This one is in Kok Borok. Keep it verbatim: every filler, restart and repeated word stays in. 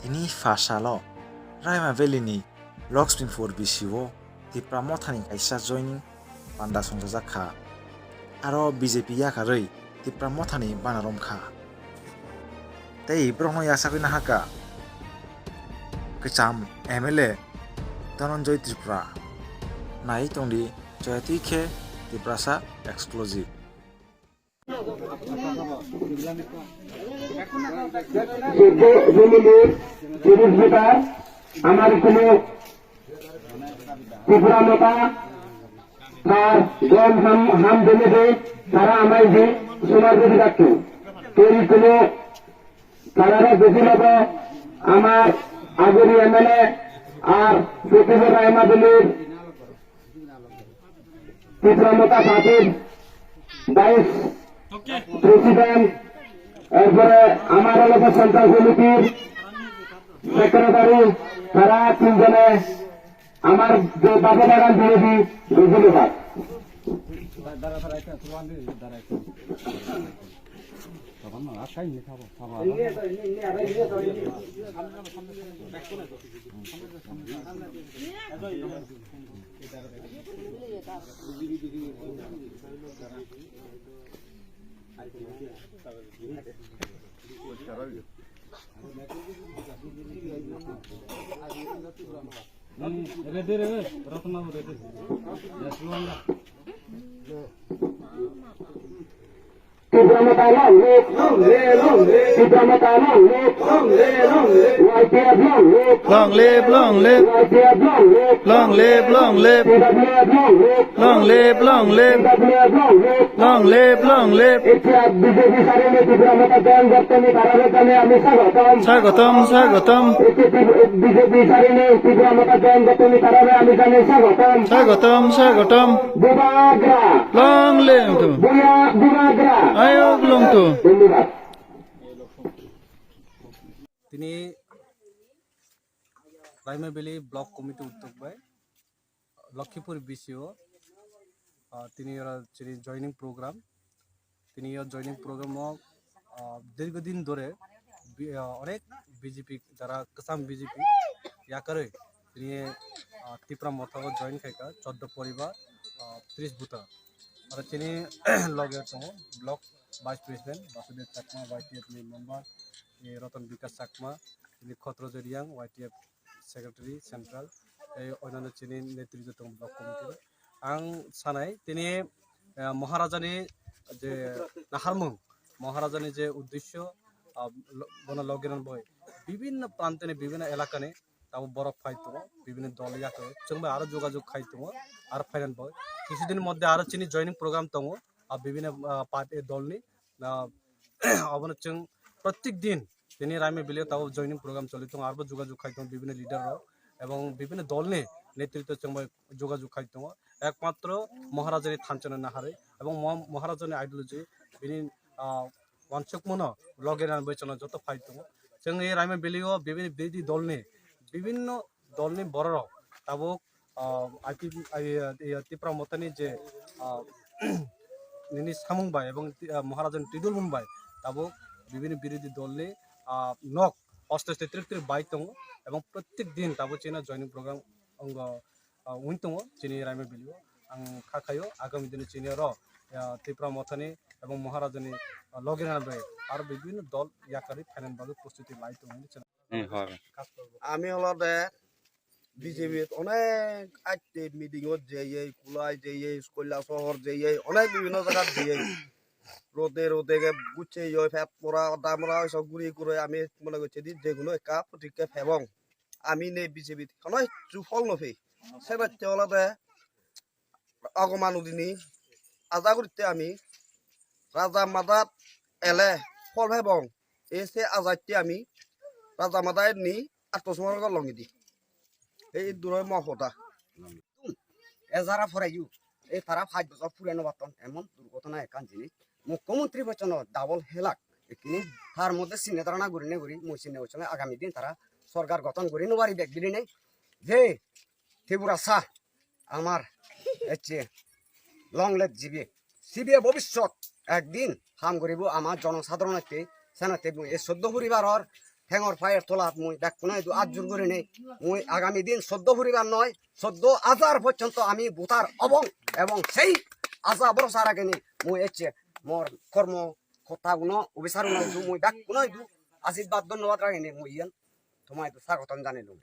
Tini pha salo Raima Valley ni Lakshmipur B C o Tipra Mothani kaisa joining panda songchajak kha. Aro B J P yakarwi Tipra Mothani bana romkha. Tei borokno yachagwi nahakha kwcham M L A Dhananjay Tripura. Nai tongdi, joyatwi khe Tiprasa Exclusive. চোদ্দ জমিনের তিরিশ ভোটার আমার কোনো ত্রিপুরা মতা তার গম হাম হাম জমিতে তারা আমার যে সোনার যদি রাখতো তৈরি কোনো তারা যদি মতো আমার আগরি এমএলএ আর প্রতিভা রায় মাদুলির ত্রিপুরা মতা পার্টির ভাইস প্রেসিডেন্ট, এরপরে আমার এলাকা সেন্ট্রাল কমিটির সেক্রেটারি, তারা তিনজনে আমার যে বাবা বাগান বিরোধী ধন্যবাদ। Ready, ready. Rotna ready. Yes, Luanda. Tipra Motha long live. Tipra Motha long live. Y T F long live. Long live, long live. Y T F long live. Long live, long live. T W F long live. Long live, long live. T W F long live. Long live, long live. Tipra B J P sarini Tipra Motha join gottoni tarare jane ami swagotom. Swagotom, swagotom. B J P sarini Tipra Motha join gottoni tarare ami jane swagotom. Swagotom, swagotom. Bubagra. Long live to. Buya, Bubagra. Ayok long to. ধন্যবাদ। Tini Raima Valley Block Committee uddog bai Lakhipur B C o, ah, tini oro chini joining program. Tini o joining program o, ah, dirghodin dhore bi-, ah, onek B J P, jara kwcham B J P yakarwi tini, ah, Tipra Motha o join khaikha choddo poribar, ah, tris buta. Aro chini loge tongo block vice president Basudev Chakma, Y T F ni member, eh, Ratan Bikash Chakma, tini Khotrojo Reang, Y T F secretary central, tei onano chini netritwo tongo block committee. Ang sanai tini, eh, Maharajani je naharmung, Maharajani je uddesyo, ah, lo-, bono logi rwnai bai bibinno prantoni, bibinno elakani tabo borok phai tongo, bibinno dol yakarwi chwng bai aro jogajog khai tongo, aro phainani bai kisudini moddhe aro chini joining program tongo, ah, bibinno, ah, party dolni, ah, obono chwng protek din tini Raima Valley o tabuk joining program choli tongo, arbo jogajog khai tongo bibinno leader rok ebong bibinno dolni netritwo chwng bai jogajog khai tongo. Ekmatro Maharajani thanchano naharwi ebong Mo-, Maharajani ideology bini, ah, wansukmano loge rwnai bai chwngno joto phai tongo. Chwng e Raima Valley o bibinno birodhi dolni, bibinno dolni bororok tabuk, ah, I P, ah, iya, iya, Tipra Mothani je, ah, nini samung bai ebong ti-, ah, Maharajani twidulmung bai tabuk bibinno birodhi dolni, ah, nok aste aste trik trik bai tongo ebong protek din tabuk chini joining program ongo, ah, wng tongo chini Raima Valley o. Ang kha khaio agami dino chini oro, ah, Tipra Mothani ebong Maharajani, ah, loge rwnai bai aro bibinno dol yakarwi phainani bagwi prostuti lai tongo hinwi Hmm, hoi. Ami olode B J P onek atte meeting o jeyei, Kulai jeyei, Koilasohor jeyei, onek bibinno jagat jeyei. Rode rode ge gucheyoi, pet pora, damra, oiso guri guri ami mone gochchedi jekono ekka protikka pebong. Ami ne B J P hono hissu phol no pei. Sebatte olode Agoman udini aja guritte ami Raja Madat ele phol pebong. E se ajatte ami Raja Madat ni atmosmoro longi di. Ei duroi mo hoda. E jara phoraiyu, e tara pach bojor purano baton emon durghotona ekkan jinis. Mukhyamantri bochono double helak. Ekini tar moddhe sinne dharana gurine guri mui sinne bochonge agami din tara sorkar gothon guri no pari bek bilinei. Je Tiprasa amar ecche long live jibe. Sibe bobisot ekdin ham guribo ama jonosadharon ecche. Senotte mui e soddo poribaror thengor phayer tola mui bekkune idu atjur gurinei mui agami din soddo poribar noi, soddo hajar porjonto ami butar obong ebong sei asa borosa raginei mui ecche mor kormo kota uno obisar uno idu mui bekkune idu ashirbad dhonnobad raginei mui iyan tomai idu sagotom janai lung.